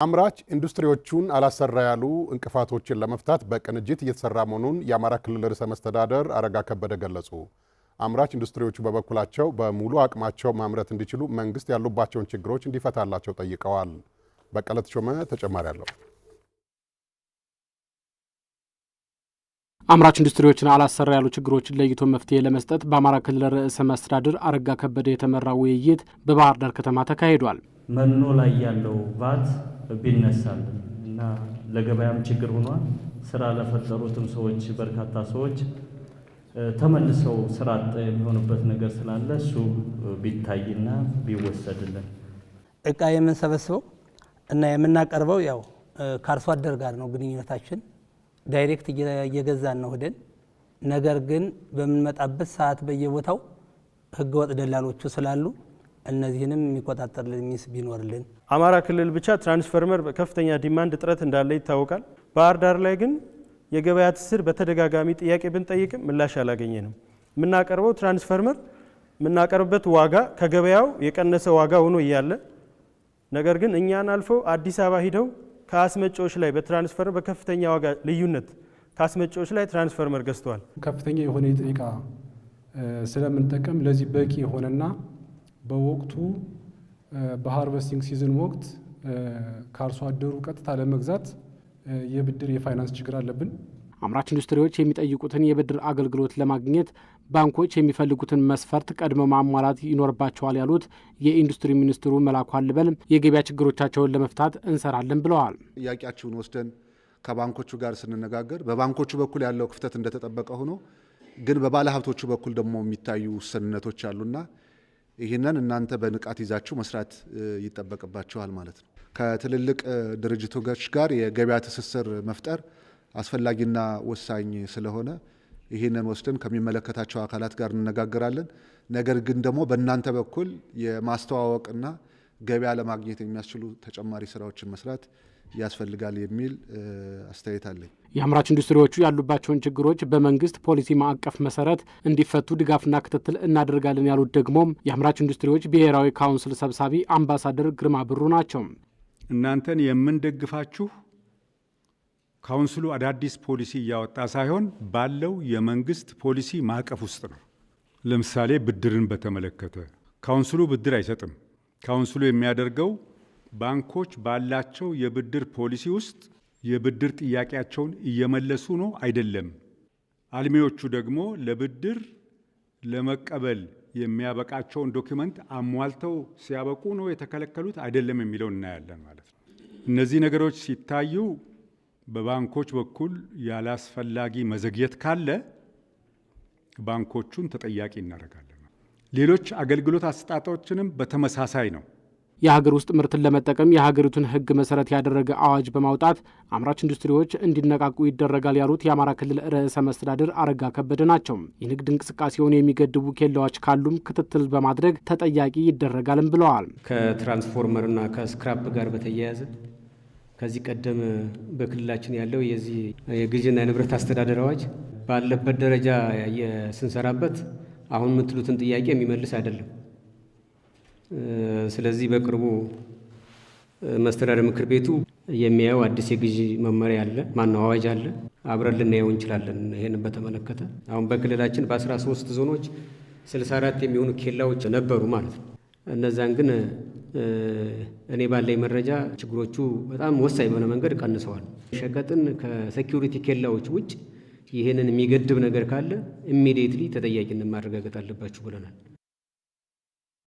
አምራች ኢንዱስትሪዎቹን አላሰራ ያሉ እንቅፋቶችን ለመፍታት በቅንጅት እየተሰራ መሆኑን የአማራ ክልል ርዕሰ መስተዳደር አረጋ ከበደ ገለጹ። አምራች ኢንዱስትሪዎቹ በበኩላቸው በሙሉ አቅማቸው ማምረት እንዲችሉ መንግስት ያሉባቸውን ችግሮች እንዲፈታላቸው ጠይቀዋል። በቀለ ተሾመ ተጨማሪ አለው። አምራች ኢንዱስትሪዎችን አላሰራ ያሉ ችግሮችን ለይቶ መፍትሄ ለመስጠት በአማራ ክልል ርዕሰ መስተዳድር አረጋ ከበደ የተመራው ውይይት በባህር ዳር ከተማ ተካሂዷል። መኖ ላይ ያለው ቫት ቢነሳልን እና ለገበያም ችግር ሆኗል። ስራ ለፈጠሩትም ሰዎች በርካታ ሰዎች ተመልሰው ስራ አጥ የሚሆኑበት ነገር ስላለ እሱ ቢታይና ቢወሰድልን። እቃ የምንሰበስበው እና የምናቀርበው ያው ከአርሶ አደር ጋር ነው ግንኙነታችን። Direct እየገዛን ነው ሄደን። ነገር ግን በምንመጣበት ሰዓት በየቦታው ህገወጥ ደላሎቹ ስላሉ እነዚህንም የሚቆጣጠርልን means ቢኖርልን። አማራ ክልል ብቻ ትራንስፈርመር ከፍተኛ demand እጥረት እንዳለ ይታወቃል። ባህር ዳር ላይ ግን የገበያ ትስስር በተደጋጋሚ ጥያቄ ብንጠይቅም ምላሽ አላገኘንም። የምናቀርበው ትራንስፈርመር የምናቀርብበት ዋጋ ከገበያው የቀነሰ ዋጋ ሆኖ እያለ፣ ነገር ግን እኛን አልፈው አዲስ አበባ ሂደው ከአስመጪዎች ላይ በትራንስፈርመር በከፍተኛ ዋጋ ልዩነት ከአስመጪዎች ላይ ትራንስፈርመር ገዝተዋል። ከፍተኛ የሆነ የጥሬ ዕቃ ስለምንጠቀም ለዚህ በቂ የሆነና በወቅቱ በ harvesting season ወቅት ከአርሶ አደሩ ቀጥታ ለመግዛት የብድር የፋይናንስ ችግር አለብን። አምራች ኢንዱስትሪዎች የሚጠይቁትን የብድር አገልግሎት ለማግኘት ባንኮች የሚፈልጉትን መስፈርት ቀድመው ማሟላት ይኖርባቸዋል ያሉት የኢንዱስትሪ ሚኒስትሩ መላኩ አለበል የገበያ ችግሮቻቸውን ለመፍታት እንሰራለን ብለዋል። ጥያቄያችሁን ወስደን ከባንኮቹ ጋር ስንነጋገር በባንኮቹ በኩል ያለው ክፍተት እንደተጠበቀ ሆኖ ግን በባለ ሀብቶቹ በኩል ደግሞ የሚታዩ ውስንነቶች አሉና ይህንን እናንተ በንቃት ይዛችሁ መስራት ይጠበቅባችኋል ማለት ነው። ከትልልቅ ድርጅቶች ጋር የገበያ ትስስር መፍጠር አስፈላጊና ወሳኝ ስለሆነ ይህንን ወስደን ከሚመለከታቸው አካላት ጋር እንነጋገራለን። ነገር ግን ደግሞ በእናንተ በኩል የማስተዋወቅና ገበያ ለማግኘት የሚያስችሉ ተጨማሪ ስራዎችን መስራት ያስፈልጋል የሚል አስተያየት አለኝ። የአምራች ኢንዱስትሪዎቹ ያሉባቸውን ችግሮች በመንግስት ፖሊሲ ማዕቀፍ መሰረት እንዲፈቱ ድጋፍና ክትትል እናደርጋለን ያሉት ደግሞ የአምራች ኢንዱስትሪዎች ብሔራዊ ካውንስል ሰብሳቢ አምባሳደር ግርማ ብሩ ናቸው። እናንተን የምንደግፋችሁ ካውንስሉ አዳዲስ ፖሊሲ እያወጣ ሳይሆን ባለው የመንግስት ፖሊሲ ማዕቀፍ ውስጥ ነው። ለምሳሌ ብድርን በተመለከተ ካውንስሉ ብድር አይሰጥም። ካውንስሉ የሚያደርገው ባንኮች ባላቸው የብድር ፖሊሲ ውስጥ የብድር ጥያቄያቸውን እየመለሱ ነው አይደለም፣ አልሚዎቹ ደግሞ ለብድር ለመቀበል የሚያበቃቸውን document አሟልተው ሲያበቁ ነው የተከለከሉት አይደለም የሚለውን እናያለን ማለት ነው። እነዚህ ነገሮች ሲታዩ በባንኮች በኩል ያላስፈላጊ መዘግየት ካለ ባንኮቹን ተጠያቂ እናደርጋለን። ሌሎች አገልግሎት አሰጣጦችንም በተመሳሳይ ነው። የሀገር ውስጥ ምርትን ለመጠቀም የሀገሪቱን ሕግ መሰረት ያደረገ አዋጅ በማውጣት አምራች ኢንዱስትሪዎች እንዲነቃቁ ይደረጋል ያሉት የአማራ ክልል ርዕሰ መስተዳድር አረጋ ከበደ ናቸው። የንግድ እንቅስቃሴውን የሚገድቡ ኬላዎች ካሉም ክትትል በማድረግ ተጠያቂ ይደረጋልም ብለዋል። ከትራንስፎርመርና ከ scrap ጋር በተያያዘ ከዚህ ቀደም በክልላችን ያለው የዚህ የግዥና የንብረት አስተዳደር አዋጅ ባለበት ደረጃ ስንሰራበት አሁን የምትሉትን ጥያቄ የሚመልስ አይደለም። ስለዚህ በቅርቡ መስተዳደር ምክር ቤቱ የሚያየው አዲስ የግዢ መመሪያ አለ፣ ማነው አዋጅ አለ። አብረን ልናየው እንችላለን። ይህንን በተመለከተ አሁን በክልላችን በ13 ዞኖች 64 የሚሆኑ ኬላዎች ነበሩ ማለት ነው። እነዛን ግን እኔ ባለኝ መረጃ ችግሮቹ በጣም ወሳኝ በሆነ መንገድ ቀንሰዋል። ሸቀጥን ከ security ኬላዎች ውጭ ይህንን የሚገድብ ነገር ካለ immediately ተጠያቂነት ማረጋገጥ አለባችሁ ብለናል።